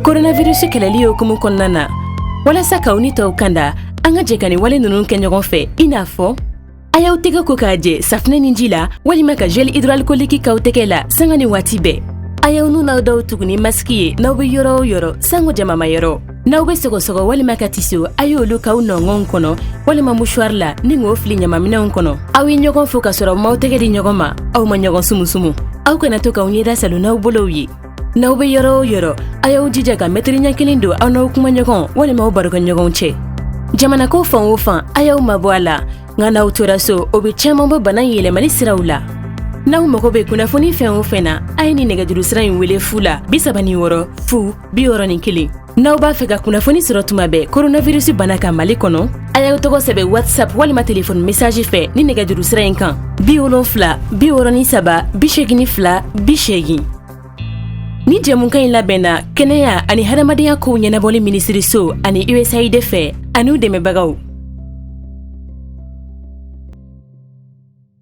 Coronavirus kɛlɛli hukumu kɔnɔna na, walasa k'aw ni tɔw kanda, an ka jɛ ka nin wale ninnu kɛ ɲɔgɔn fɛ, i n'a fɔ a y'aw tɛgɛ ko k'a jɛ safunɛ ni ji la, walima ka gel hydroalcoolique k'aw tɛgɛ la sanga ni waati bɛɛ. A y'aw nun n'aw daw tugu ni masiki ye n'aw bɛ yɔrɔ o yɔrɔ, sango jamamayɔrɔ. N'aw bɛ sɔgɔsɔgɔ walima ka tiso, a y'olu k'aw nɔngɔnw kɔnɔ walima mouchoir la ni k'o fili ɲamaminɛnw kɔnɔ. Aw ye ɲɔgɔn fo ka sɔrɔ aw m'aw tɛgɛ di ɲɔgɔn ma, aw ma ɲɔgɔn sumusumu. Aw kana to k'aw ɲɛda salu n'aw bolow ye. N'aw bɛ yɔrɔ o yɔrɔ, a y'aw jija ka mɛtiri ɲɛ kelen don aw n'aw kumaɲɔgɔn walima aw barokɛɲɔgɔnw cɛ. Jamanako fan o fan, a y'aw mabɔ a la, nka n'aw tora so, o bɛ caman bɔ bana in yɛlɛmali siraw la. N'aw mago bɛ kunnafoni fɛn o fɛn na, a ye nin nɛgɛjuru sira in wele fu la: 36 0 61. N'aw b'a fɛ ka kunnafoni sɔrɔ tuma bɛɛ coronavirus bana kan Mali kɔnɔ, a y'aw tɔgɔ sɛbɛn WhatsApp walima telefɔni message fɛ ni nɛgɛjuru sira in kan: 70 63 82 80. Ni jɛmukan in labɛnna Kɛnɛya ani Hadamadenya kow ɲɛnabɔli minisiriso ani USAID fɛ an'u dɛmɛbagaw.